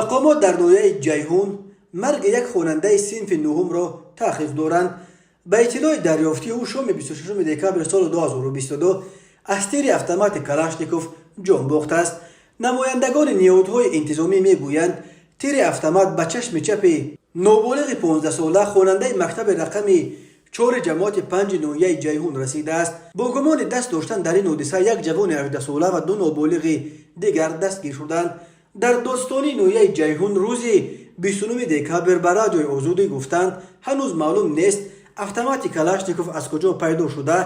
Мақомот дар ноҳияи Ҷайҳун марги як хонандаи синфи нуҳумро таҳқиқ доранд. Ба иттилои дарёфтӣ, ӯ шоми 26 декабри соли 2022 аз тири автомати Калашников ҷон бохтааст. Намояндагони ниҳодҳои интизомӣ мегӯянд, тири автомат ба чашми чапи ноболиғи 15-сола, хонандаи мактаби рақами чори ҷамоати панҷи ноҳияи Ҷайҳун расидааст. Бо гумони даст доштан дар ин ҳодиса як ҷавони 18-сола ва ду ноболиғи дигар дастгир шуданд. Дар додстонии ноҳияи Ҷайҳун рӯзи 29 декабр ба Радиои Озодӣ гуфтанд, ҳанӯз маълум нест, автомати Калашников аз куҷо пайдо шуда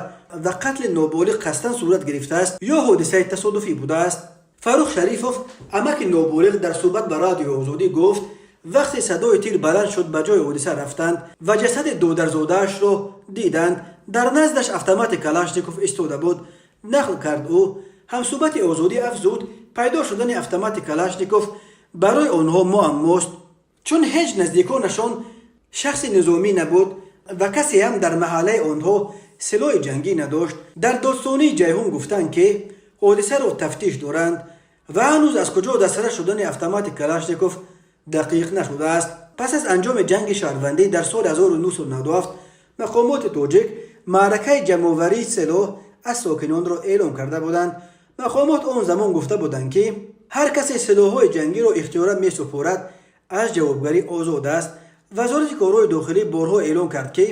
ва қатли ноболиғ қасдан сурат гирифтааст ё ҳодисаи тасодуфӣ будааст. Фаррух Шарифов, амаки ноболиғ, дар суҳбат ба Радиои Озодӣ гуфт, вақте садои тир баланд шуд, ба ҷои ҳодиса рафтанд ва ҷасади додарзодаашро диданд. Дар наздаш автомати Калашников истода буд, нақл кард ӯ. Ҳамсӯҳбати Озодӣ афзуд, пайдо шудани автомати Калашников барои онҳо муаммост, чун ҳеҷ наздиконашон шахси низомӣ набуд ва касе ҳам дар маҳаллаи онҳо силоҳи ҷангӣ надошт. Дар додстонии Ҷайҳун гуфтанд, ки ҳодисаро тафтиш доранд ва ҳанӯз аз куҷо дастрас шудани автомати Калашников дақиқ нашудааст. Пас аз анҷоми ҷанги шаҳрвандӣ дар соли 1997 мақомоти тоҷик маъракаи ҷамъоварии силоҳ аз сокинонро эълон карда буданд. Мақомот он замон гуфта буданд, ки ҳар касе силоҳҳои ҷангиро ихтиёран месупорад, аз ҷавобгарӣ озод аст. Вазорати корҳои дохилӣ борҳо эълон кард, ки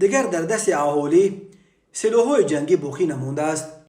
дигар дар дасти аҳолӣ силоҳҳои ҷангӣ боқӣ намондааст.